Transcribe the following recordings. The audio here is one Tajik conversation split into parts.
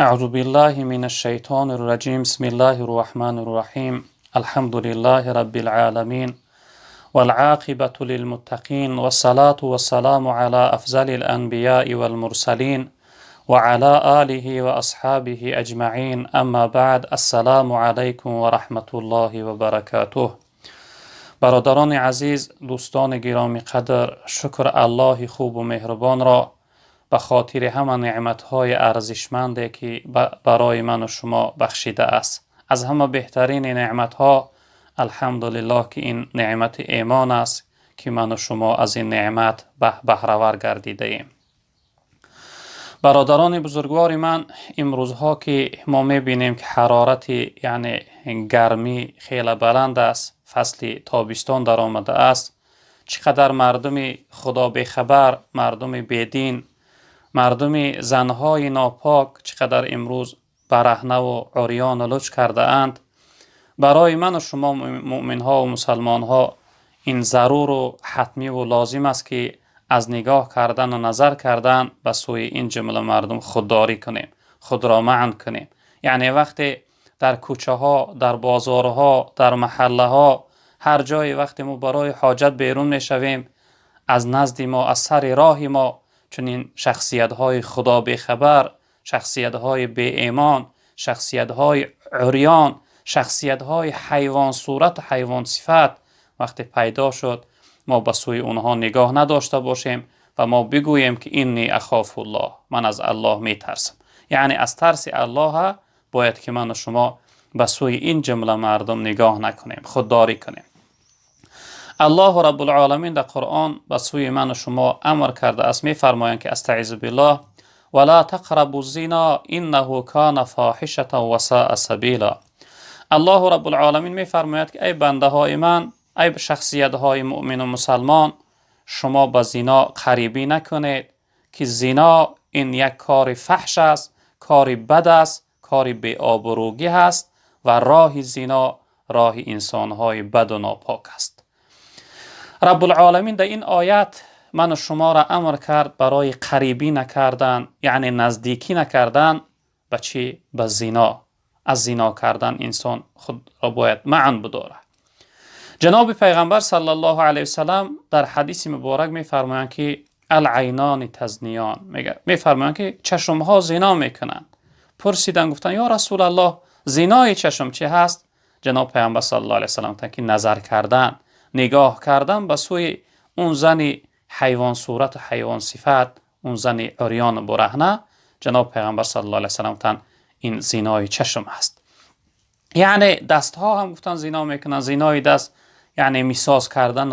Аъузу биллаҳи минаш шайтонир раҷим. Бисмиллаҳир раҳмонир раҳим. Алҳамдулиллаҳи роббил оламин. Вал оқибату лил муттақин вассалату вассаламу ала афзалил анбияи вал мурсалин ва ала олиҳи ва асҳобиҳи аҷмаин. Аммо баъд, ассалому алайкум ва раҳматуллоҳи ва баракотуҳ. Бародарони азиз, дӯстони гиромиқадр, шукр Аллоҳи хубу меҳрубонро ба хотири ҳама неъматҳои арзишманде, ки барои ману шумо бахшидааст. Аз ҳама беҳтарини неъматҳо, алҳамдулиллоҳ, ки ин неъмати имон аст, ки ману шумо аз ин неъмат баҳравар гардидаем. Бародарони бузургвори ман, имрӯзҳо ки мо мебинем, ки ҳарорати, яъне гармӣ, хеле баланд аст, фасли тобистон даромадааст, чӣ қадар мардуми худо бехабар, мардуми бедин, мардуми занҳои нопок чӣ қадар имрӯз бараҳнаву урёну луч кардаанд. Барои ману шумо, муъминҳо ва мусалмонҳо, ин заруру ҳатмиву лозим аст, ки аз нигоҳ кардану назар кардан ба сӯи ин ҷумла мардум худдорӣ кунем, худро манъ кунем. Яъне вақте дар кӯчаҳо, дар бозорҳо, дар маҳаллаҳо, ҳар ҷое вақте мо барои ҳоҷат берун мешавем, аз назди мо, аз сари роҳи мо чунин шахсиятҳои худо бехабар, шахсиятҳои беимон, шахсиятҳои урён, шахсиятҳои ҳайвонсурат, ҳайвонсифат вақте пайдо шуд, мо ба сӯи онҳо нигоҳ надошта бошем ва мо бигӯем, ки инни ахофуллоҳ, ман аз Аллоҳ метарсам. Яъне аз тарси Аллоҳ бояд, ки ману шумо ба сӯи ин ҷумла мардум нигоҳ накунем, худдорӣ кунем. Аллоҳу Раббулъоламин дар Қуръон ба сӯи ману шумо амр кардааст, мефармоянд, ки астаъизу биллоҳ: вала тақрабу зино иннаҳу кана фоҳишатан васаа сабила. Аллоҳу Раббулъоламин мефармояд, ки эй бандаҳои ман, эй шахсиятҳои муъмину мусалмон, шумо ба зино қарибӣ накунед, ки зино ин як кори фаҳш аст, кори бад аст, кори беобрӯгӣ ҳаст ва роҳи зино роҳи инсонҳои баду нопок аст. Раббулъоламин дар ин оят ману шуморо амр кард барои қарибӣ накардан, яъне наздикӣ накардан ба чӣ? Ба зино. Аз зино кардан инсон худро бояд манъ бидорад. Ҷаноби Пайғамбар саллаллоҳу алайҳи васалам дар ҳадиси муборак мефармоянд, ки алайнони тазниён, мефармоянд, ки чашмҳо зино мекунанд. Пурсиданд, гуфтанд: ё Расулаллоҳ, зинои чашм чӣ ҳаст? Ҷаноб Пайғамбар саллаллоҳу алайҳи васалам гуфтанд, ки назар кардан, нигоҳ кардан ба сӯи он зани ҳайвонсурату ҳайвонсифат, он зани урёну бураҳна. Ҷаноб Пайғамбар саллаллоҳу алайҳи васалам гуфтанд, ин зинои чашм аст. Яъне дастҳо ҳам, гуфтанд, зино мекунанд. Зинои даст, яъне мисоз кардан,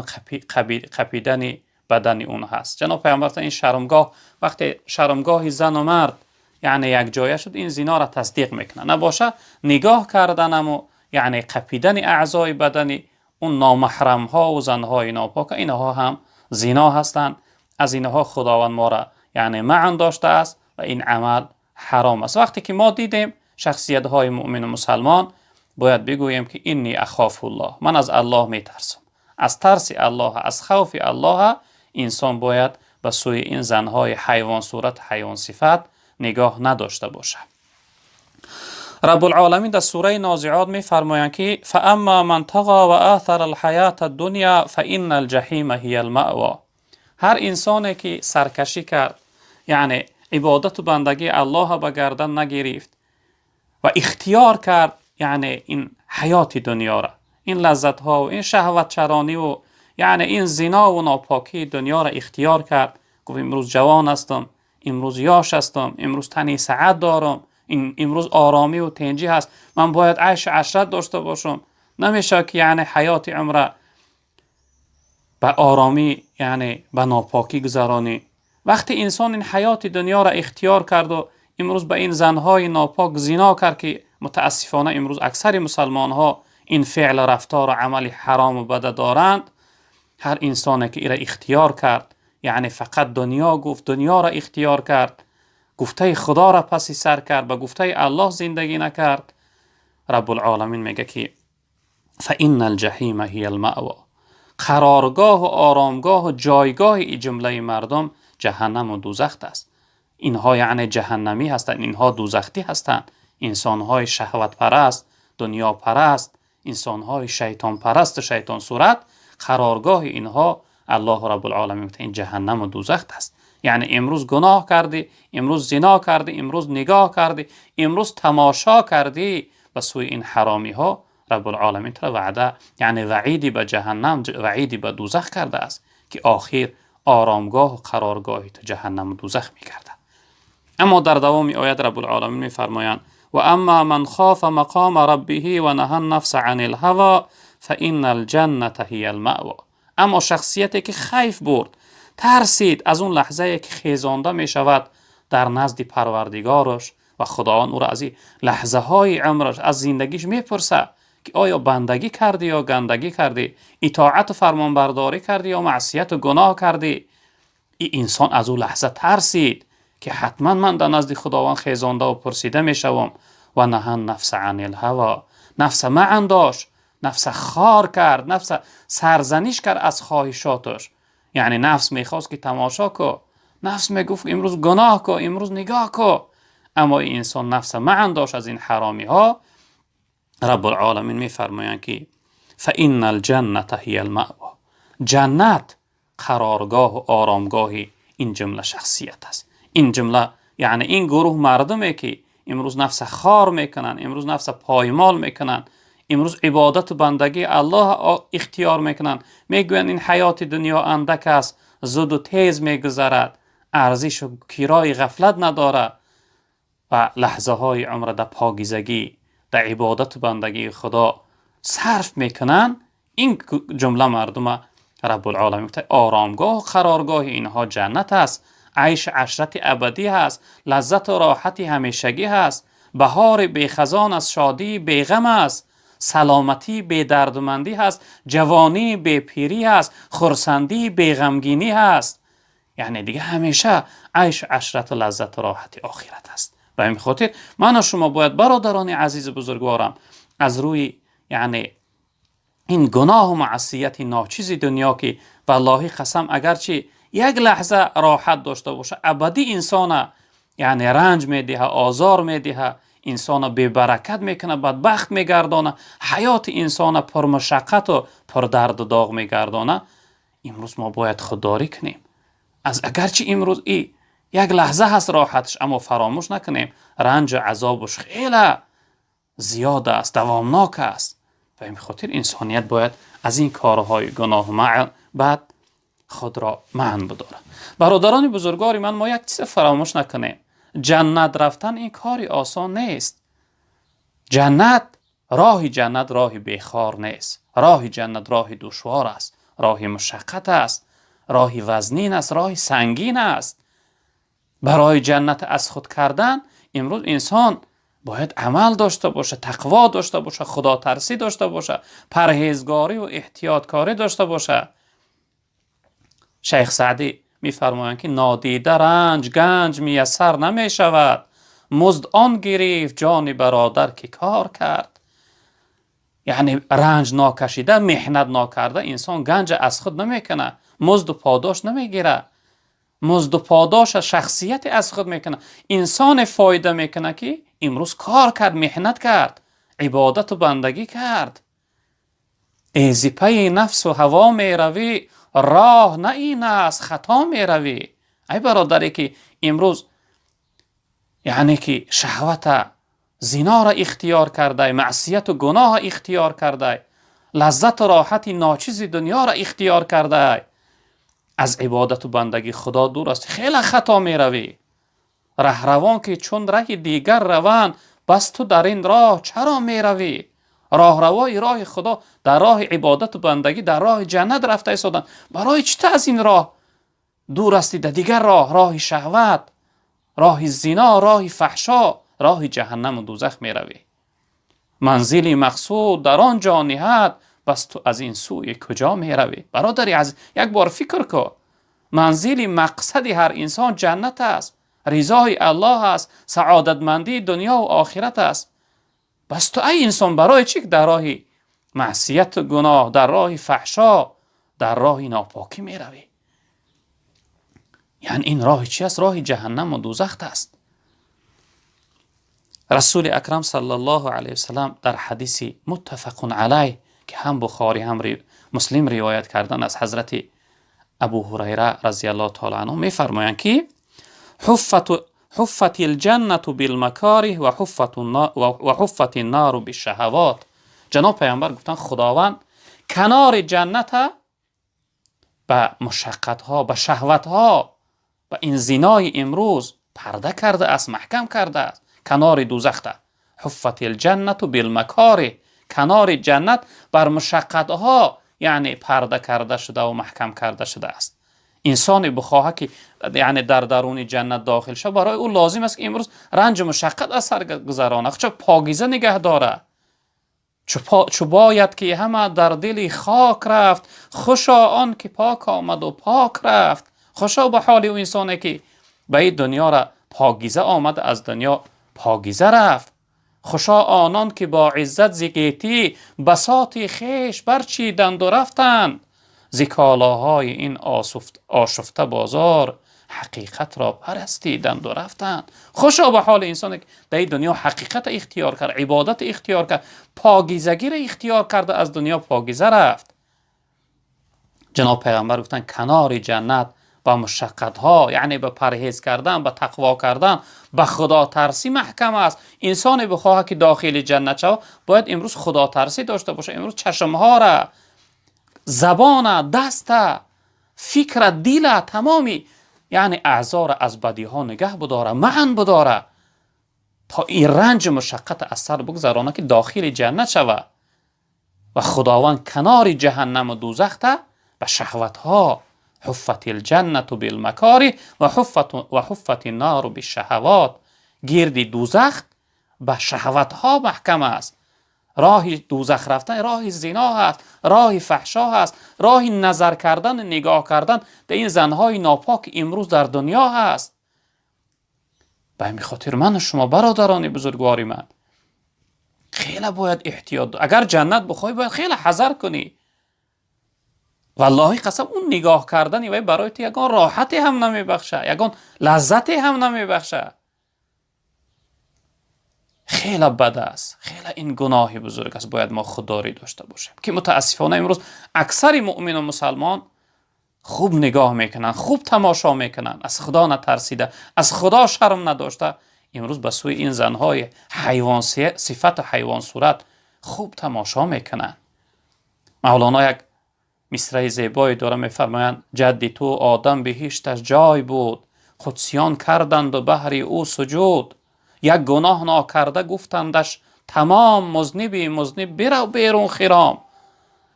қапидани бадани он ҳаст. Ҷаноб Пайғамбар гуфтанд, ин шармгоҳ, вақте шармгоҳи зану мард, яъне якҷоя шуд, ин зиноро тасдиқ мекунад. Набоша, нигоҳ карданаму, яъне қапидани аъзои бадани он номаҳрамҳо ва занҳои нопока, инҳо ҳам зино ҳастанд. Аз инҳо Худованд моро, яъне, манъ доштааст ва ин амал ҳаром аст. Вақте ки мо дидем, шахсиятҳои муъмину мусалмон бояд бигӯем, ки инни ахофуллоҳ, ман аз Аллоҳ метарсам. Аз тарси Аллоҳ, аз хавфи Аллоҳ инсон бояд ба сӯи ин занҳои ҳайвонсурат, ҳайвонсифат нигоҳ надошта бошад. Раббулъоламин дар сураи Нозиот мефармоянд, ки фаамма ман тағо ва оthара алҳаята дунё фаинна алҷаҳима ҳия алмаъво. Ҳар инсоне ки саркашӣ кард, яъне ибодату бандагии Аллоҳа ба гардан нагирифт ва ихтиёр кард, яъне ин ҳаёти дунёра, ин лаззатҳо, ин шаҳватчарониву, яъне ин зинову нопокии дунёро ихтиёр кард, гуфт: имрӯз ҷавон ҳастам, имрӯз ёш ҳастам, имрӯз тани саат дорам, имрӯз оромиву тинҷӣ ҳаст, ман бояд айшу ашрат дошта бошам, намешавад, ки, яъне, ҳаёти умра ба оромӣ, яъне ба нопокӣ гузаронӣ. Вақте инсон ин ҳаёти дунёро ихтиёр карду имрӯз ба ин занҳои нопок зино кард, ки мутаассифона имрӯз аксари мусалмонҳо ин феълу рафтору амали ҳарому бада доранд, ҳар инсоне ки ира ихтиёр кард, яъне фақат дунё гуфт, дунёро ихтиёр кард, гуфтаи Худоро паси сар кард, ба гуфтаи Аллоҳ зиндагӣ накард, Раббулъоламин мега, ки фаинна алҷаҳима ҳия алмаъво, қароргоҳу оромгоҳу ҷойгоҳи и ҷумлаи мардум ҷаҳаннаму дӯзахт аст. Инҳо яъне ҷаҳаннамӣ ҳастанд, инҳо дӯзахӣ ҳастанд. Инсонҳои шаҳватпараст, дунёпараст, инсонҳои шайтонпараст ва шайтонсурат, қароргоҳи инҳо Аллоҳ Раббулъоламин мегӯяд ин ҷаҳаннам ва дӯзах аст. Яъне имрӯз гуноҳ кардӣ, имрӯз зино кардӣ, имрӯз нигоҳ кардӣ, имрӯз тамошо кардӣ ба сӯи ин ҳаромиҳо, Раббулъоламин туро ваъда, яъне ваъид ба ҷаҳаннам, ваъид ба дӯзах кардааст, ки охир оромгоҳ ва қароргоҳи ту ҷаҳаннам ва дӯзах мегардад. Аммо дар давоми оят Раббулъоламин мефармоянд: ва аммо ман хофа мақома раббиҳи ва наҳан нафса анил ҳаво фаиннал ҷанната ҳиял маъво. Аммо шахсияте ки хайф бурд, тарсид аз он лаҳзае ки хезонда мешавад дар назди Парвардигораш ва Худованд ӯро аз ин лаҳзаҳои умраш, аз зиндагиаш мепурсад ки оё бандагӣ кардӣ ё гандагӣ кардӣ, итоат ва фармонбардорӣ кардӣ ё маъсият ва гуноҳ кардӣ. Ин инсон аз он лаҳза тарсид ки ҳатман ман дар назди Худованд хезонда ва пурсида мешавам. Ва наҳан нафса анил ҳаво, нафса манъ дошт, нафса хор кард, нафса сарзаниш кард аз хоҳишоташ. Яъне нафс мехост ки тамошо ку, нафс мегуфт имрӯз гуноҳ ку, имрӯз нигоҳ ку, аммо ин инсон нафса манъ дошт аз ин ҳаромиҳо. Раббулъоламин мефармоянд ки фаиннал ҷанната ҳиял маъво, ҷаннат қароргоҳ ва оромгоҳи ин ҷумла шахсият аст. Ин ҷумла яъне ин гурӯҳ мардуме ки имрӯз нафса хор мекунанд, имрӯз нафса поймол мекунанд, имрӯз ибодат ва бандагии Аллоҳ ихтиёр мекунанд, мегӯянд ин ҳаёти дунё андак аст, зуд ва тез мегузарад, арзиш ва кирои ғафлат надорад ва лаҳзаҳои умр дар покизагӣ, дар ибодат ва бандагии Худо сарф мекунанд. Ин ҷумла мардума Раббулъоламин мегӯяд оромгоҳ ва қароргоҳи инҳо ҷаннат аст, айшу ашрати абадӣ ҳаст, лаззат ва роҳати ҳамешагӣ ҳаст, баҳори бехазон аст, шодии беғам аст, саломатии бедардмандӣ ҳаст, ҷавонии бепирӣ ҳаст, хурсандии беғамгинӣ ҳаст. Яъне дигар ҳамеша айшу ашрат ва лаззат ва роҳати охират аст. Ба ҳамин хотир ман ва шумо бояд, бародарони азизу бузургворам, аз рӯи яъне ин гуноҳ ва маъсияти ночизи дунё ки валлоҳи қасам агарчи як лаҳза роҳат дошта бошад, абадӣ инсона яъне ранҷ медиҳад, озор медиҳад, инсонро бебаракат мекунад, бадбахт мегардонад, ҳаёти инсонро пурмушаққат ва пурдарду доғ мегардонад. Имрӯз мо бояд худдорӣ кунем аз агарчи имрӯз и як лаҳза ҳаст роҳаташ, аммо фаромӯш накунем ранҷу азобаш хеле зиёд аст, давомнок аст. Ба ҳамин хотир инсоният бояд аз ин корҳои гуноҳ бад худро манъ бидорад. Бародарони бузургвори ман, мо як чиз фаромӯш накунем: ҷаннат рафтан ин кори осон нест. Ҷаннат, роҳи ҷаннат роҳи бехор нест. Роҳи ҷаннат роҳи душвор аст, роҳи мушаққат аст, роҳи вазнин аст, роҳи сангин аст. Барои ҷаннат аз худ кардан имрӯз инсон бояд амал дошта бошад, тақво дошта бошад, худотарсӣ дошта бошад, парҳезгорӣ ва эҳтиёткорӣ дошта бошад. Шайх Саъдӣ мефармоянд ки нодида ранҷ ганҷ муяссар намешавад, музд он гирифт ҷони бародар ки кор кард. Яъне ранҷ нокашида, меҳнат нокарда инсон ганҷ аз худ намекунад, музду подош намегирад. Музду подоша шахсияте аз худ мекунад, инсоне фоида мекунад ки имрӯз кор кард, меҳнат кард, ибодату бандагӣ кард. Эзи пайи нафсу ҳаво меравӣ, роҳ на ин аст, хато меравӣ. Ай бародаре ки имрӯз яъне ки шаҳвата, зинора ихтиёр кардай, маъсияту гуноҳа ихтиёр кардай, лаззату роҳати ночизи дунёро ихтиёр кардай, аз ибодату бандагии Худо дур аст, хеле хато меравӣ. Раҳравон ки чун раҳи дигар раванд, бас ту дар ин роҳ чаро меравӣ? Роҳравои роҳи Худо дар роҳи ибодату бандагӣ, дар роҳи ҷаннат рафта истоданд. Барои чӣ ту аз ин роҳ дур ҳастӣ, дар дигар роҳ, роҳи шаҳват, роҳи зино, роҳи фаҳшо, роҳи ҷаҳаннаму дӯзах меравӣ? Манзили мақсуд дар он ҷо ниҳад, бас ту аз ин сӯи куҷо меравӣ? Бародари азиз, як бор фикр кун. Манзили мақсади ҳар инсон ҷаннат аст, ризои Аллоҳ аст, саодатмандии дунё ва охират аст. Бас ту ай инсон барои чӣ дар роҳи маъсияту гуноҳ, дар роҳи фаҳшо, дар роҳи нопокӣ меравӣ? Яъне ин роҳи чи аст? Роҳи ҷаҳаннаму дӯзах аст. Расули Акрам саллаллоҳу алайҳи васаллам дар ҳадиси муттафақун алайҳ, ки ҳам Бухорӣ, ҳам Муслим ривоят кардан, аз ҳазрати Абу Ҳурайра разияллоҳу таала анҳу мефармоянд, ки حفت الجنة بالمكاره و حفت النار بالشهوات. Ҷаноб Паёмбар гуфтанд: Худованд канори ҷанната ба мушаққатҳо, ба шаҳватҳо, ба ин зинои имрӯз парда кардааст, маҳкам кардааст. Канори дӯзахта حفت الجنة بالمكاره, канори ҷаннат бар мушаққатҳо, яъне парда карда шуда ва маҳкам карда шудааст. Инсоне бихоҳад, ки яъне дар даруни ҷаннат дохил шавад, барои ӯ лозим аст, ки имрӯз ранҷу мушаққат аз сар гузаронад, худша покиза нигаҳ дорад. Чу бояд ки ҳама дар дили хок рафт, хушо он ки пок омаду пок рафт. Хушо ба ҳоли ӯ инсоне, ки ба ин дунёра покиза омада, аз дунё покиза рафт. Хушо онон ки бо иззат зи гетӣ басоти хеш барчиданду рафтанд, зи колоҳои ин ошуфта бозор ҳақиқатро парастиданду рафтанд. Хушо ба ҳоли инсоне, ки дар ин дунё ҳақиқата ихтиёр кард, ибодата ихтиёр кард, покизагиро ихтиёр карда, аз дунё покиза рафт. Ҷаноб Пайғамбар гуфтанд: канори ҷаннат ба мушаққатҳо, яъне ба парҳез кардан, ба тақво кардан, ба худотарсӣ маҳкам аст. Инсоне бихоҳад, ки дохили ҷаннат шавад, бояд имрӯз худотарсӣ дошта бошад, имрӯз чашмҳора, забона, даста, фикра, дила, тамоми яъне аъзора аз бадиҳо нигаҳ будора, манъ будора, то ин ранҷу мушаққата аз сар бигзаронад, ки дохили ҷаннат шавад. Ва Худованд канори ҷаҳаннаму дӯзахта ба шаҳватҳо حفت الجنة بالمكاره و حفت النار بالشهوات. Гирди дӯзах ба шаҳватҳо маҳкам аст. Роҳи дӯзах рафтан роҳи зино ҳаст, роҳи фаҳшо ҳаст, роҳи назар кардан, нигоҳ кардан дар ин занҳои нопок имрӯз дар дунё ҳаст. Ба ҳамин хотир ману шумо, бародарони бузургвори ман, хеле бояд эҳтиёт. Агар ҷаннат бихоҳӣ, бояд хеле ҳазар кунӣ. Валлоҳи қасам, он нигоҳ кардани вай барои ту ягон роҳате ҳам намебахшад, ягон лаззате ҳам намебахшад. Хеле бад аст, хеле ин гуноҳи бузург аст. Бояд мо худдорӣ дошта бошем, ки мутаассифона имрӯз аксари муъмину мусалмон хуб нигоҳ мекунанд, хуб тамошо мекунанд, аз Худо натарсида, аз Худо шарм надошта, имрӯз ба сӯи ин занҳои ҳайвон сифату ҳайвонсурат хуб тамошо мекунанд. Мавлоно як мисраи зебое дора, мефармоянд: ҷадди ту Одам биҳишташ ҷой буд, қудсиён карданду баҳри ӯ суҷуд. Як гуноҳ нокарда гуфтандаш тамом, музниби музниб, бирав берун хиром.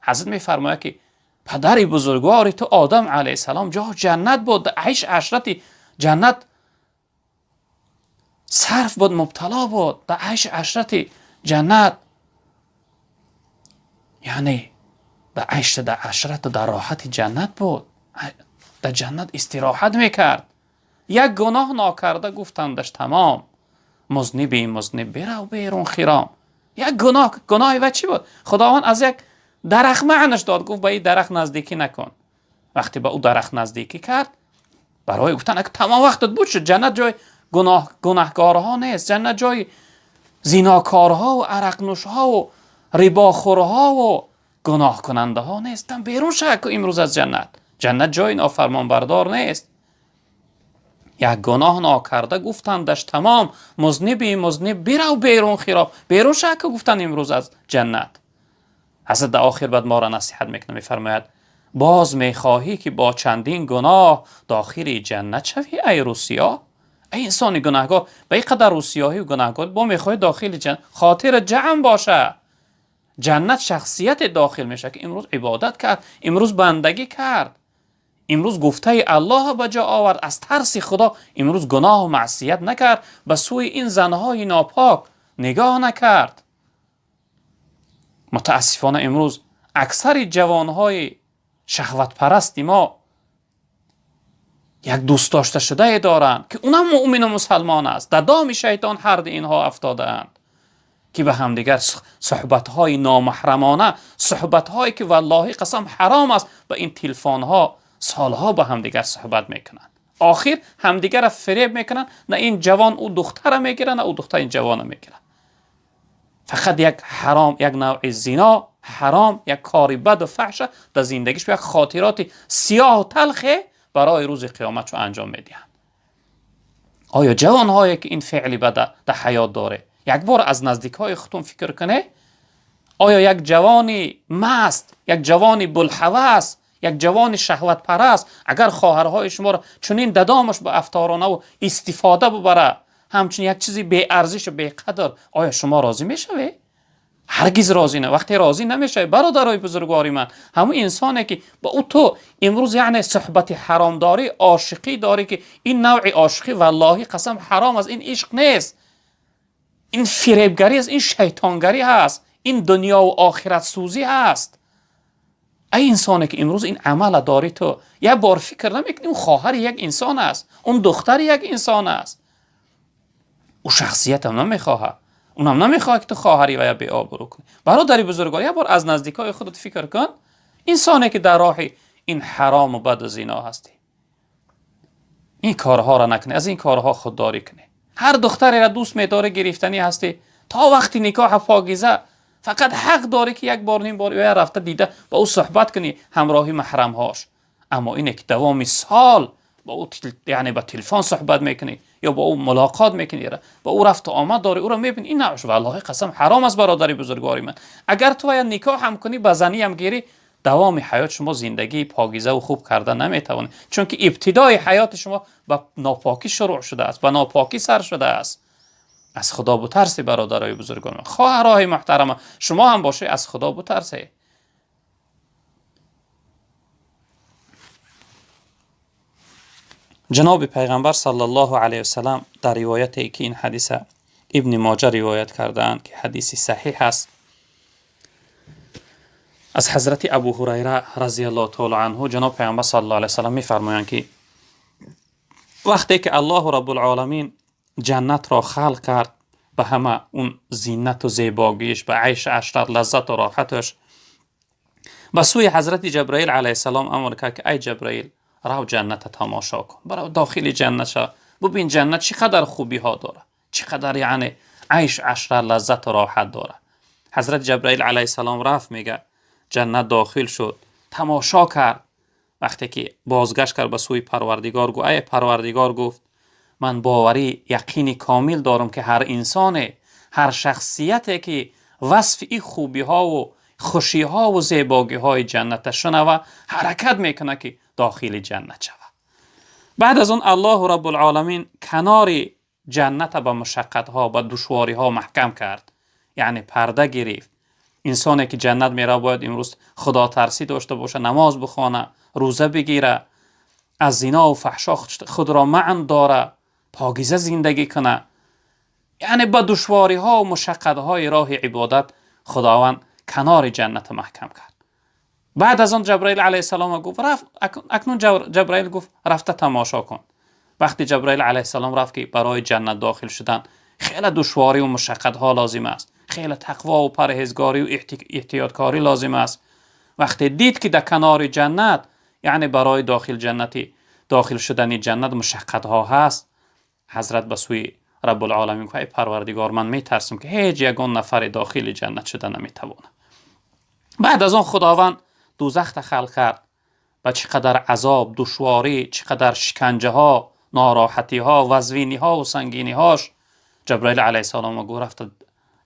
Ҳазрат мефармояд, ки падари бузургвори ту Одам алайҳиссалом ҷо ҷаннат буд, айш ашрати ҷаннат сарф буд, мубтало буд дар айши ашрати ҷаннат, яъне дар айш, дар ашрату дар роҳати ҷаннат буд, дар ҷаннат истироҳат мекард. Як гуноҳ нокарда гуфтандаш тамом, музниби музниб, бирав берун хиром. Як гуноҳ. Гуноҳи ва чӣ буд? Худованд аз як дарахт манъаш дод, гуфт: ба ин дарахт наздикӣ накун. Вақте ба ӯ дарахт наздикӣ кард, барои гуфтан: тамом вақтат буд шуд. Ҷаннат ҷои гунаҳкорҳо нест, ҷаннат ҷои зинокорҳову арақнӯшҳову рибохӯрҳову гуноҳкунандаҳо нестан. Берун шав имрӯз аз ҷаннат. Ҷаннат ҷои нофармонбардор нест. Як гуноҳ нокарда гуфтандаш тамом, музниби музниб, бирав берун хиром. Берун шав, ки гуфтанд, имрӯз аз ҷаннат. Ҳазрат дар охир баъд моро насиҳат мекунад, мефармояд: боз мехоҳӣ, ки бо чандин гуноҳ дохили ҷаннат шавӣ, ай рӯсиёҳ? Ай инсони гунаҳгор, ба ин қадар рӯсиёҳию гунаҳгор бо мехоҳӣ дохили ҷаннат? Хотира ҷамъ боша, ҷаннат шахсияте дохил мешавад, ки имрӯз ибодат кард, имрӯз бандагӣ кард, имрӯз гуфтаи Аллоҳ ба ҷо овард, аз тарси Худо имрӯз гуноҳу маъсият накард, ба сӯи ин занҳои нопок нигоҳ накард. Мутаассифона, имрӯз аксари ҷавонҳои шаҳватпарасти мо як дӯстдошташудае доранд, ки унам муъмину мусалмон аст. Дар доми шайтон ҳарди инҳо афтодаанд, ки ба ҳамдигар суҳбатҳои номаҳрамона, суҳбатҳое ки валлоҳи қасам ҳаром аст, ба ин телефонҳо солҳо ба ҳамдигар суҳбат мекунанд. Охир ҳамдигарро фиреб мекунанд, на ин ҷавон ӯ духтара мегирад, на ӯ духтар ин ҷавона мегирад. Фақат як ҳаром, як навъи зино, ҳаром, як кори баду фаҳша дар зиндагиш як хотироти сиёҳу талхе барои рӯзи қиёмат чун анҷом медиҳанд. Оё ҷавонҳое ки ин феъли бада дар ҳаёт доре, як бор аз наздикҳои худтон фикр кунед? Оё як ҷавони маст, як ҷавони булҳавас, як ҷавони шаҳватпараст агар хоҳарҳои шуморо чунин дадомаш ба афторонаву истифода бубара, ҳамчун як чизи беарзишу беқадр, оё шумо розӣ мешавед? Ҳаргиз розӣ не. Вақте розӣ намешавед, бародарои бузургвори ман, ҳамун инсоне ки ба ӯ ту имрӯз яъне суҳбати ҳаром дорӣ, ошиқӣ дорӣ, ки ин навъи ошиқӣ валлоҳи қасам ҳаром аст, ин ишқ нест, ин фиребгарӣ аст, ин шайтонгарӣ ҳаст, ин дунёву охиратсӯзӣ ҳаст. Ай инсоне ки имрӯз ин амала дорӣ, ту як бор фикр намекунӣ, он хоҳари як инсон аст, он духтари як инсон аст, ӯ шахсиятам намехоҳад, унам намехоҳад ки ту хоҳарӣ ва я беобрӯ кунӣ. Бародари бузургвор, як бор аз наздикҳои худат фикр кун, инсоне ки дар роҳи ин ҳарому баду зино ҳастӣ, ин корҳоро накунӣ, аз ин корҳо худдорӣ кунӣ. Ҳар духтареро дӯст медорӣ, гирифтанӣ ҳастӣ, то вақти никоҳа покиза фақат ҳақ дорӣ ки як бор, ним бор ё рафта дида ба ӯ суҳбат кунӣ ҳамроҳи маҳрамҳош. Аммо ине ки давоми сол ба ӯ яъне ба телефон суҳбат мекунӣ ё ба ӯ мулоқот мекунӣ, ба ӯ рафту омад дорӣ, ӯро мебинӣ, ин навъш валлоҳи қасам ҳаром аст. Бародари бузургвори ман, агар ту я никоҳ ҳам кунӣ, ба заниам гирӣ, давоми ҳаёт шумо зиндагии покизаву хуб карда наметавонед, чунки ибтидои ҳаёти шумо ба нопокӣ шурӯъ шудааст, ба нопокӣ сар шудааст. Аз худо бутарсед, бародарои бузургвор, хоҳарои муҳтарама, шумо ҳам бошед, аз худо бутарсед. Ҷаноби пайғамбар саллаллоҳу алайҳи васаллам дар ривояте ки ин ҳадиса Ибни Моҷа ривоят кардаанд, ки ҳадиси саҳиҳ аст, аз ҳазрати Абу Ҳурайра разияллоҳу таоло анҳу ҷаноб пайғамбар саллаллоҳу алайҳи васаллам мефармоянд ки вақте ки Аллоҳу Раббулъоламин ҷаннатро халқ кард, ба ҳама он зинату зебогиш, ба айшу ашрат, лаззату роҳаташ, ба сӯи ҳазрати Ҷабраил алайҳиссалом амр кард ки ай Ҷабраил, рав ҷанната тамошо кун, барав дохили ҷаннат шав, бубин ҷаннат чӣ қадар хубиҳо дорад, чӣ қадар яъне айшу ашрат, лаззату роҳат дорад. Ҳазрати Ҷабраил алайҳиссалом рафт, мега ҷаннат дохил шуд, тамошо кард. Вақте ки бозгашт кард ба сӯи Парвардигор, гуфт: ай Парвардигор, гуфт, ман боварӣ яқини комил дорам ки ҳар инсоне, ҳар шахсияте ки васфи ин хубиҳову хушиҳову зебогиҳои ҷанната шунава, ҳаракат мекунад ки дохили ҷаннат шавад. Баъд аз он Аллоҳу Раббулъоламин канори ҷанната ба мушаққатҳо, ба душвориҳо маҳкам кард, яъне парда гирифт. Инсоне ки ҷаннат меравад бояд имрӯз худотарсӣ дошта бошад, намоз бихона, рӯза бигира, аз зинову фаҳшо худро маън дора, покиза зиндагӣ кунад. Яъне ба душвориҳо ва мушаққатҳои роҳи ибодат Худованд канори ҷанната маҳкам кард. Баъд аз он Ҷабраил алайҳиссалом гуфт, рафт, акнун Ҷабраил гуфт, рафта тамошо кун. Вақте Ҷабраил алайҳиссалом рафт ки барои ҷаннат дохил шудан хеле душворӣ ва мушаққатҳо лозим аст, хеле тақво ва парҳезгорӣ ва эҳтиёткорӣ лозим аст. Вақте дид ки дар канори ҷаннат, яъне барои дохил шудани ҷаннат мушаққатҳо ҳаст, ҳазрат ба сӯи Раббулъоламин гуфт: эй Парвардигор, ман метарсам ки ҳеҷ ягон нафаре дохили ҷаннат шуда наметавонад. Баъд аз он Худованд дӯзахта халқ кард, ба чӣ қадар азоб, душворӣ, чӣ қадар шиканҷаҳо, нороҳатиҳо, вазвиниҳо ва сангиниҳош. Ҷабраил алайҳиссалом гуфт: рафта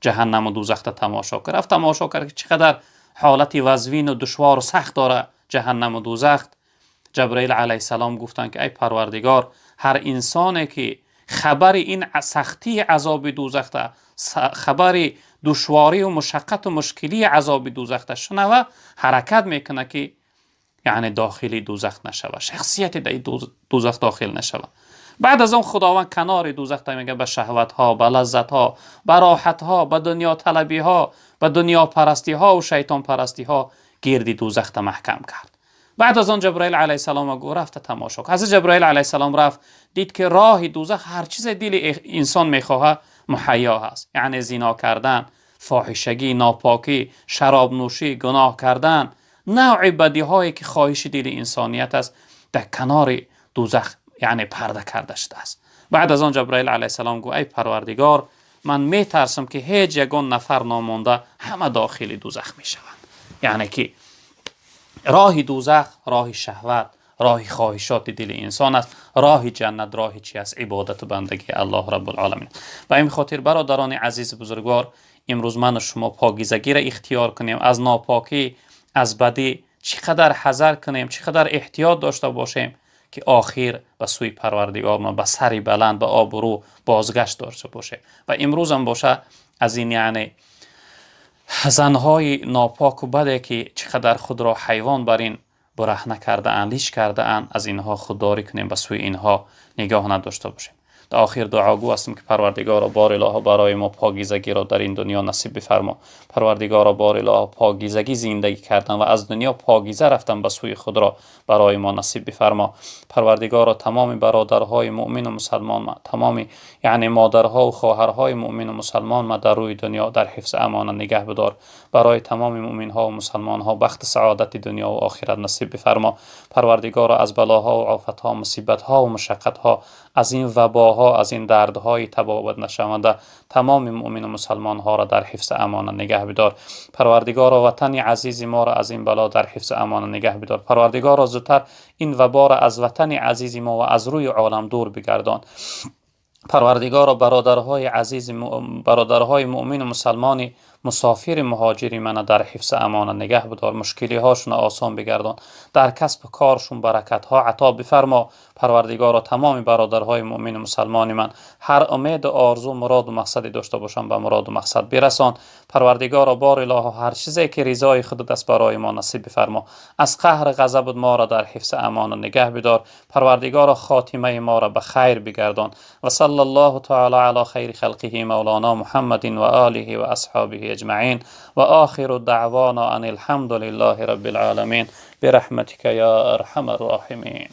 ҷаҳаннаму дӯзахта тамошо кард. Рафт тамошо кард ки чӣ қадар ҳолати вазвину душвору сахт дорад ҷаҳаннаму дӯзахт. Ҷабраил алайҳиссалом гуфтанд ки ай Парвардигор, ҳар инсоне ки хабари ин сахтии азоби дӯзахта, хабари душворию мушаққату мушкилии азоби дӯзахта шунава, ҳаракат мекунад ки яъне дохили дӯзах нашава, шахсияте дар дӯзах дохил нашава. Баъд аз он Худованд канори дӯзахта мега ба шаҳватҳо, ба лаззатҳо, ба роҳатҳо, ба дунёталабиҳо, ба дунёпарастиҳо ва шайтонпарастиҳо гирди дӯзахта маҳкам кард. Баъд аз он Ҷабраил алайҳиссалом гуфт: рафта тамошо кун. Ҳазрат Ҷабраил алайҳиссалом рафт, дид ки роҳи дӯзах ҳар чизе дили инсон мехоҳад муҳайё ҳаст, яъне зино кардан, фоҳишагӣ, нопокӣ, шаробнӯшӣ, гуноҳ кардан, навъи бадиҳое ки хоҳиши дили инсоният аст, дар канори дӯзах Яъне парда карда шудааст. Баъд аз он Ҷабраил алайҳиссалом гуфт: эй Парвардигор, ман метарсам, ки ҳеҷ ягон нафар номонда, ҳама дохили дӯзах мешаванд. Яъне ки роҳи дӯзах роҳи шаҳват, роҳи хоҳишоти дили инсон аст, роҳи ҷаннат роҳи чи аст? Ибодату бандагии Аллоҳ Раббулъоламин. Ба ин хотир, бародарони азизи бузургвор, имрӯз ману шумо покизагиро ихтиёр кунем, аз нопокӣ, аз бадӣ чӣ қадар ҳазар кунем, чӣ қадар эҳтиёт дошта бошем, ки охир ба сӯи Парвардигор ба сари баланд, ба обрӯ бозгашт дошта бошем. Ва имрӯзам боша, аз ин яъне занҳои нопоку баде, ки чӣ қадар худро ҳайвон бар ин бараҳна кардаанд, лич кардаанд, аз инҳо худдорӣ кунем, ба сӯи инҳо нигоҳ надошта бошем. Дар охир дуогӯ ҳастем, ки Парвардигоро, бор илоҳо, барои мо покизагиро дар ин дунё насиб бифармо. Парвардигоро, бор илоҳо, покизагӣ зиндагӣ кардан ва аз дунё покиза рафтан ба сӯи худро барои мо насиб бифармо. Парвардигоро, тамоми бародарҳои муъмину мусалмон, тамоми яъне модарҳо ва хоҳарҳои муъмину мусалмон ма дар рӯи дунё дар ҳифзи амона нигаҳ бидор. Барои тамоми муъминҳо ва мусалмонҳо бахти саодати дунё ва охират насиб бифармо. Парвардигоро, аз балоҳо ва офатҳо, мусибатҳо ва мушаққатҳо, аз ин вабоҳо, аз ин дардҳои табобат нашаванда тамоми муъмину мусалмонҳоро дар ҳифзи амона нигаҳ бидор. Парвардигоро, ватани азизи моро аз ин бало дар ҳифзи амона нигаҳ бидор. Парвардигоро, зудтар ин ваборо аз ватани азизи мо ва аз рӯи олам дур бигардон. Парвардигоро, бародарҳои азизи, бародарҳои муъмину мусалмони мусофири муҳоҷири мана дар ҳифзи амона нигаҳ бидор, мушкилиҳошонро осон бигардон, дар касбу коршон баракатҳо ато бифармо. Парвардигоро, тамоми бародарҳои муъмину мусалмони ман ҳар умеду орзу, муроду мақсаде дошта бошанд, ба муроду мақсад бирасон. Парвардигоро, бор илоҳо, ҳар чизе ки ризои худат аст, барои мо насиб бифармо. Аз қаҳр ғазабут моро дар ҳифзи амона нигаҳ бидор. Парвардигоро, хотимаи моро ба хайр бигардон. Ва салла Аллоҳу таала ала хайри халқиҳи мавлоно Муҳаммадин ва олиҳи ва асҳобиҳи аҷмаин. Ва охиру даъвона ан алҳамду лиллаҳи раббил оламин. Бирахматика я арҳамар роҳимин.